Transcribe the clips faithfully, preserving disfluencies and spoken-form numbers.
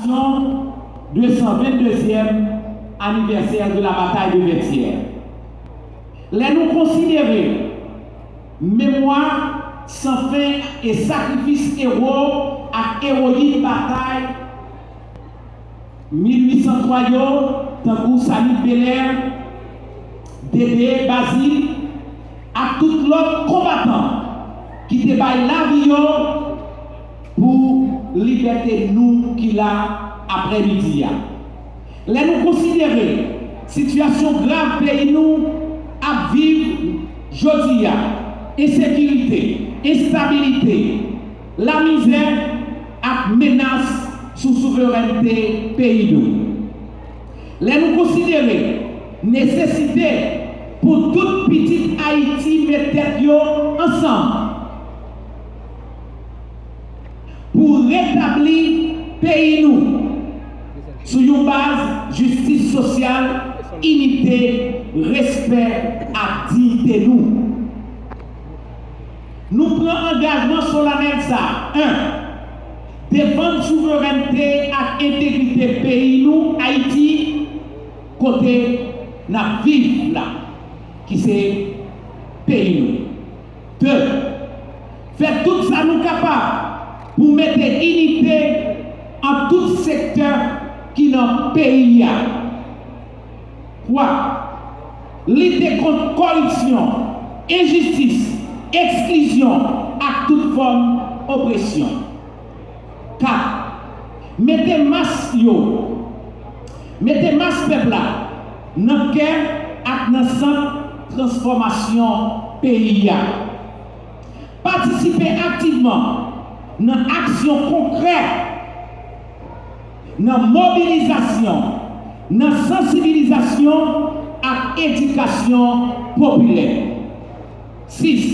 de san venn dezyèm anivèsè de la bataille de Vertières. Lè nou konsidere memwa san fen e sakrifis ewo ak ewoyik batay mil uit san twa yo, tankou Samuel Belair, Dede Bazile, ak tout lòt konbatan ki te bay lavi yo pou libète nou ki la aprèmidi a. Lè nou konsidere sitiyasyon grav peyi nou ap viv jodi a, ensekirite, enstabilite, lamizè ak menas sou souverènte peyi nou. Lè nou konsidere nesesite pou tout pitit Ayiti met tèt yo ansanm pou retabli peyi nou sou yon baz jistis sosyal, inite, respè ak diyite nou. Nou pran angajman solanèl sa a, en, defann souverènte ak entegrite peyi nou, Ayiti, kote n ap viv la, ki se peyi nou. De, fè tout sa nou kapab pou mete inite ant tout sektè ki nan peyi a. Twa, lite kont kòripsyon, enjistis, eksklizyon ak tout fòm opresyon. Kat, mete mas yo, mete mas pèp la nan kè ak nan sant transfòmasyon peyi a. Patisipe aktivman nan aksyon konkrè, nan mobilizasyon, nan sansibilizasyon ak edikasyon popilè. Sis,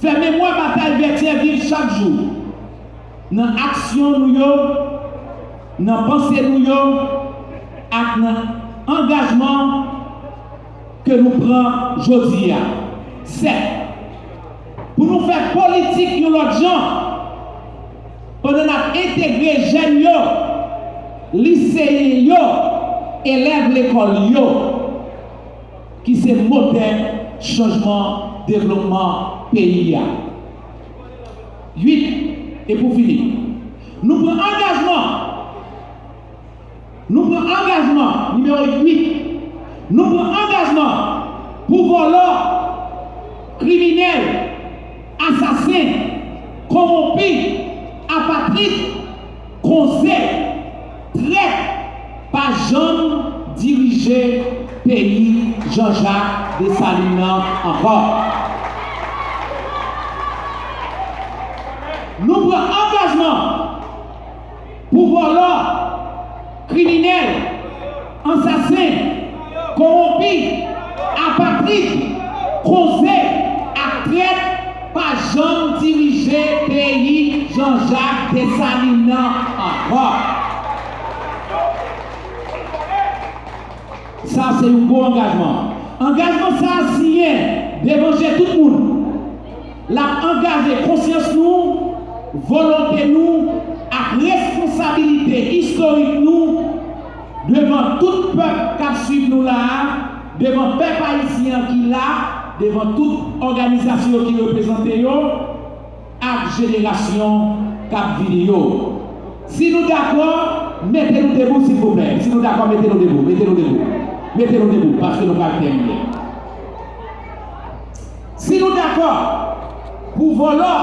fè memwa batay Vètyè viv chak jou nan aksyon nou yo, nan panse nou yo ak nan angajman ke nou pran jodi a. Sèt, pou nou fè politik yon lòt jan, pandan n ap entegre jèn yo, liseyen yo, elèv lekòl yo, ki se motè chanjman devlopman peyi a. Uit, e pou fini, nou pran angajman Nou pran angajman, nimewo uit, nou pran angajman pou vòlò, kriminèl, asasen, kowonpi, apatrid, konze, trèt pa janm dirije peyi Jean-Jacques Dessalines nan ankò. Nou pran angajman pou vòlò, kriminèl, ansasen, kowonpi, apatrid, konze ak trèt pa janm dirije peyi Jean-Jacques Dessalines nan ankò. Sa se yon gwo angajman. Angajman sa a siyen devan je tout moun. L ap angaje konsyans nou, volonte nou ak responsabilite istorik nou devan tout pèp k ap swiv nou la a, devan pèp ayisyen an ki la, devan tout òganizasyon yo ki reprezante yo, ak jenerasyon k ap vini yo. Si nou dakò, mete nou debou, silvouplè. Si nou dakò, mete nou debou, mete nou debou. Mete nou debou, paske nou pral tèmine. Si nou dakò pou vòlò,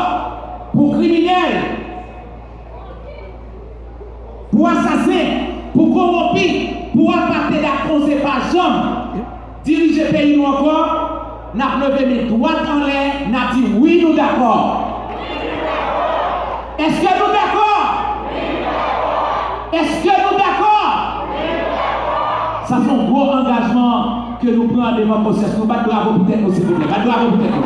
pou kriminèl, pou asasen, pou kowonpi, pou apatrid ak konze pa janm dirije peyi nou ankò, n ap leve men dwat anlè, n ap di wi, nou dakò. Èske nou dakò? Èske nou dakò? Sa se yon gwo angajman ke nou pran devan konsyans nou. Bat bravo pou tèt nou, silvouplè. Bat bravo pou tèt nou.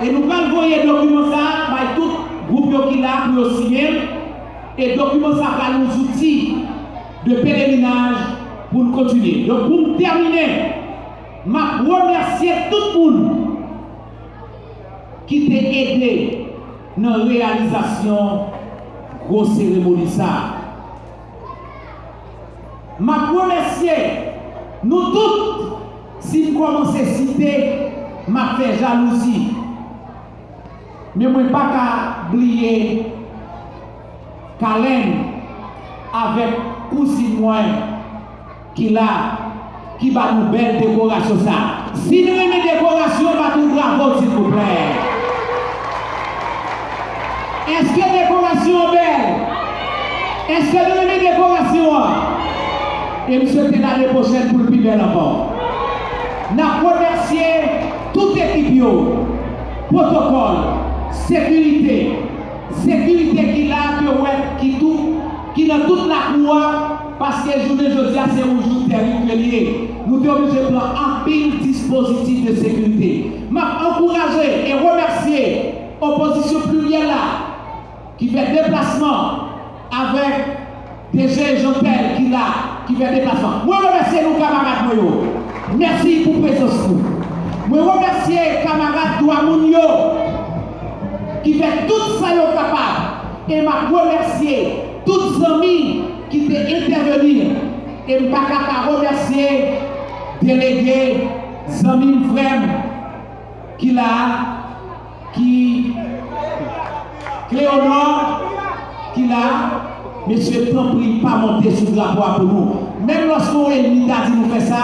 E nou pral voye dokiman sa a bay tout gwoup yo ki la pou yo siyen l. E dokiman sa a pral yon zouti de pelerinaj pou n kontinye. Donk, pou m tèmine, m ap remèsye tout moun ki te ede nan reyalizasyon gwo seremoni sa a. M ap remèsye nou tout. Si m kòmanse site, m ap fè jalouzi. Men mwen pa ka bliye Kalèn avèk kouzin mwen ki la, ki ba nou bèl dekorasyon sa. Si n renmen dekorasyon, bat yon bravo, silvouplè. Èske dekorasyon an bèl? Èske nou renmen dekorasyon an? E m swete lane pwochèn pou l pi bèl ankò. N ap remèsye tout ekip yo, pwotokòl, sekirite, sekirite ki la, ke w wè, ki tou, ki nan tout lakou a, paske jounen jodi a se yon jou tèrible ke li ye. Nou te oblije pran anpil dispozitif de sekirite. M ap ankouraje e remèsye opozisyon pliryèl la ki fè deplasman avèk D G Jeantel ki la, ki fè deplasman. Mwen remèsye nou, kamarad mwen yo. Mèsi pou prezans nou. Mwen remèsye kamarad dwa moun yo ki fè tout sa yo kapab. E m ap remèsye tout zanmi ki te entèveni. E m pa ka pa remèsye delege, zanmi m, frè m ki la, ki Cléonor ki la. Mesye, tanpri, pa monte sou drapo a pou nou. Menm lòske yon ènmi ta di nou fè sa,